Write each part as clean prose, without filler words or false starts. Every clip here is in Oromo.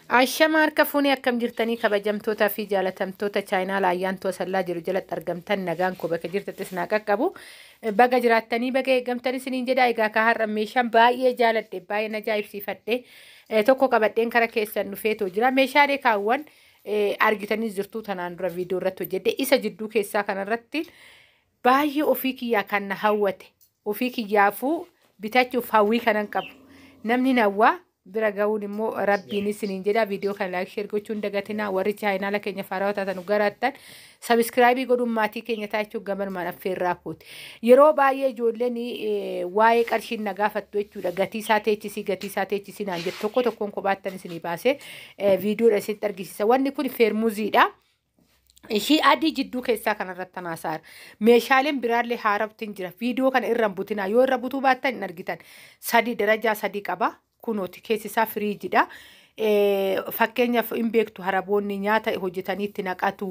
Ashama harka fuunee akkam jirtanii kabajamtootaa fi jaalatamtoota chaayinaa Ayyaantuu Asallaa jiru jalatti argamtan nagaan koo bakka jirtattis naa qaqqabu. Baga jiraattanii baga eeggamtanii isiniin jedha. Egaa ka har'a meeshaan baay'ee jaaladhe, baay'ee na ajaa'ibsiifadhe tokko qabadheen kara keessan dhufeetoo jira. Meeshaalee kaawwan argitanii jirtu tanaan dura viidiyoo irratti hojjedhe. Isa jidduu keessaa kanarratti baay'ee ofii kiyyaa kan na hawwate, ofii kiyyaafuu bitachuuf hawwii kanan qabu. Namni hawwaa bira ga'uun immoo rabbiin isiniin jedha. Viidiyoo kana like, share gochuun dagatinaa. Warri chaayinaala keenya faarawaa taatan garaattan subscribe godhuun maatii keenya taachuu gamanumaan affeerraa kooti. Yeroo baay'ee ijoolleen waa'ee qarshiin na gaafattu jechuudha. Gatii isaa teechisii, gatii isaa teechisii naan jettu. Tokko tokkoon kophaattan isinii baasee viidiyoodha isinitti argisiisa. Wanni kun feermuziidha. Ishii adii jidduu keessaa kanarratti tanaasaara. Meeshaaleen biraallee haarabtiin jira. Viidiyoo kana irra hin butinaa. Yoo irra butuu baattan hin argitan. Sadi darajaa sadii qaba. Kunooti keessi isaa firiijidha. Fakkeenyaaf hin beektu, haraboonni nyaata hojjetanii itti naqatu.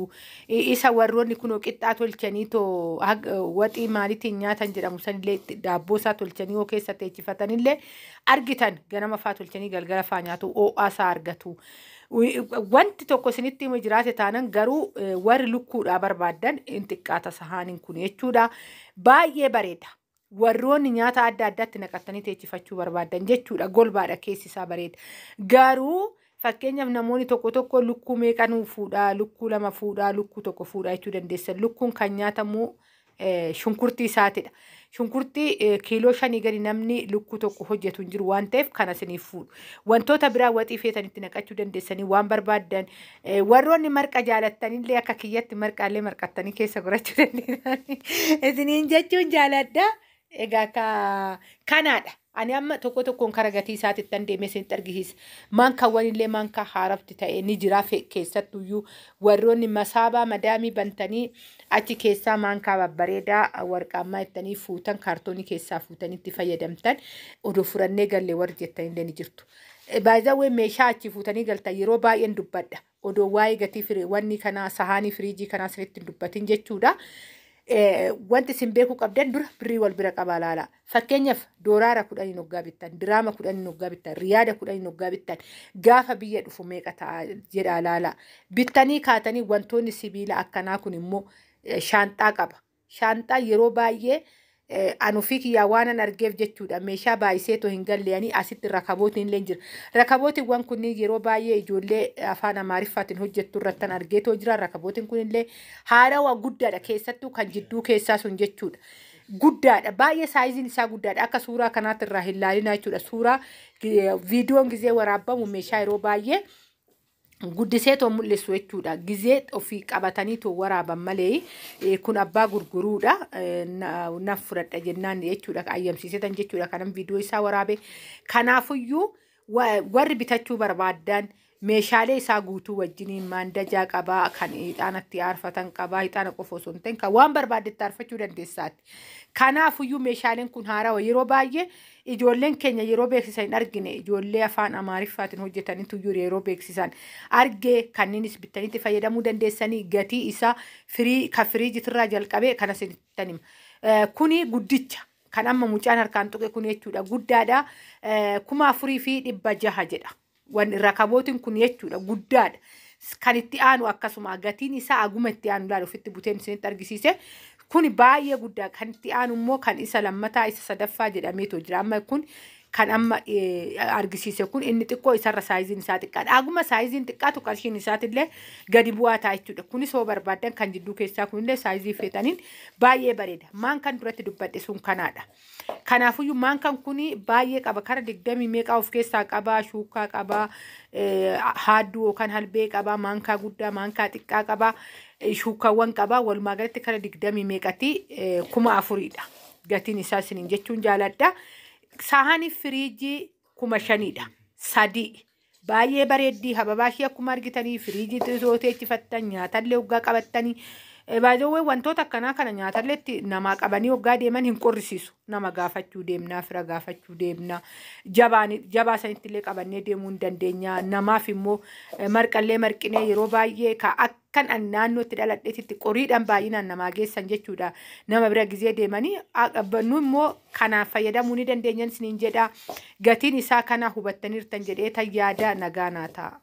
Isa warroonni kunoo qixxaa tolchanii too waxii maaliitiin nyaatan jedhamu sanillee, daabboo isaa tolchanii yoo keessa teechifatanillee argitan, ganama faa tolchanii galgala faa nyaatu, ho'aa isaa argatu. Wanti tokko isinitti himu jiraate taanan garuu warri lukkuudhaa barbaaddan hin xiqqaata sahaaniin kun jechuudha. Baay'ee bareeda. Warroonni nyaata adda addaatti naqatanii teechifachuu barbaadan jechuudha. Golbaadha, keessi isaa bareeda. Garuu fakkeenyaaf namoonni tokko tokko lukkuu meeqanuu fuudhaa, lukkuu lama fuudhaa, lukkuu tokko fuudhaa jechuu dandeessan. Lukkuun kan nyaatamu shunkurtii isaatidha. Shunkurtii kiiloo 5 gadi namni lukkuu tokko hojjetu hin jiru waan ta'eef kana isiniif fuudhu. Wantoota biraa waxii feetanitti naqachuu dandeessanii waan barbaaddan. Warroonni marqa jaalattanillee akka kiyyatti marqaallee marqattanii keessa godhachuu dandeessanii. Isiniin jechuun jaaladha. Egaa kanaadha. Ani amma tokko tokkoon kara gatii isaatitti deemee isinitti argisiisa. Maankaawwan illee maankaa haarafti ta'e ni jira. Keessattuyyuu warroonni masaabaa madaamii bantanii achi keessaa maankaa babbareedaa warqaammaa ittanii fuutan, kaartoonii keessaa fuutanii itti fayyadamtan, odoo furannee gallee warri jettanillee ni jirtu. Baay'ee meeshaa achi fuutanii galtan yeroo baay'een dubbadha. Odoo waa'ee gatii wanni kanaa sahaanii firiijii kanaa sirriitti hin dubbatin jechuudha. Wanti isin beekuu qabdan dura birrii wal bira qabaa laala. Fakkeenyaaf dooraara 10n hoggaa bittan, diraama 10n hoggaa bittan, riyaada 10n hoggaa bittan, gaafa biyya dhufu meeqa ta'a jedhaa laala. Bittanii kaatanii wantoonni sibiila akkanaa kun immoo shaanxaa qaba. Shaanxaa yeroo baay'ee anu fi kiyyaa waan an argeef jechuudha. Meeshaa baay'iseetoo hin galleeyanii asitti rakabootiin illee jira. Rakabootiiwwan kunniin yeroo baay'ee ijoollee afaan Amaariffaatiin hojjettu irratti argeetoo jira. Rakabootiin kunillee haarawaa guddaadha, keessattuu kan jidduu keessaa sun jechuudha. Guddaadha, baay'ee saayiziin isaa guddaadha. Akka suuraa kanaatti irraa hin laalinaa jechuudha. Suuraa viidiyoon gizee waraabbamu meeshaa yeroo baay'ee guddisee too mul'isu jechuudha. Gizee ofii qabatanii too waraaban malee kun abbaa gurguruudha. Naf fudhadha jennaan jechuudha. Ayyamsiisetan jechuudha. Kanan viidiyoo isaa waraabe. Kanaafuyyuu warri bitachuu barbaaddan meeshaalee isaa guutuu wajjiniin maandajaa qabaa, kan ixaanatti aarfatan qabaa, ixaana qofa osoo hin ta'in kan waan barbaaddetti aarfachuu dandeessaati. Kanaafuyyuu meeshaaleen kun haarawa. Yeroo baay'ee ijoolleen keenya yeroo beeksisan hin argine, ijoollee afaan Amaariffaatiin hojjetanitu yeroo beeksisan argee. Kanneenis bittanitti fayyadamuu dandeessanii. Gatii isaa firii kan firiijitirraa jalqabee kana isinitti hima. Kuni guddicha kan amma mucaan harkaan tuqe kun jechuudha, guddaadha. 4600 jedha. Wanni rakabootiin kun jechuudha, guddaadha. Kan itti aanu akkasuma gatiin isaa aguma itti aanu ilaali, ofitti buteen isinitti argisiise. Kuni baay'ee guddaa. Kan itti aanu immoo kan isa lammataa, isa sadaffaa jedhameetu jira. Amma kun kan amma argisiise kun inni xiqqoo isarra saayiziin isaa xiqqaadha. Aguma saayiziin xiqqaatu qarshiin isaatillee gadi bu'aa ta'a jechuudha. Kunis hoo barbaaddan kan jidduu keessaa kunillee saayizii feetaniin baay'ee bareeda. Maan kan duratti dubbadhe sun kanaadha. Kanaafuyyuu maankaan kun baay'ee qaba. Kara digdamii meeqaa of keessaa qabaa, shuukaa qabaa, haadduu yookaan halbee qabaa, maankaa guddaa, maankaa xiqqaa qabaa, shuukaawwan qabaa. Walumaa galatti kara digdamii meeqatti 4000dha. Gatiin isaa isiniin jechuun jaaladha. Saahanii firiijii 5000dha. Sadii. Baay'ee bareeddii hababaa ishee akkuma argitanii firiijii yoo teechifattan, nyaatallee hoggaa qabattanii. Baay'ee wantoota akkanaa kana nyaatallee itti namaa qabanii hoggaa deeman hin qorrisiisu. Nama gaafachuu deemnaa, fira gaafachuu deemnaa, jabaa sanitti illee qabannee deemuu hin dandeenya. Namaaf immoo marqallee marqinee yeroo baay'ee ka akkan an naannootti dhaladheetitti qoriidhaan baay'inaan namaa geessan jechuudha. Nama bira gizee deemanii nu immoo kanaaf fayyadamuu ni dandeenya isiniin jedha. Gatiin isaa kana hubattaniirtan jedhee tayyaada, nagaa naa ta'a.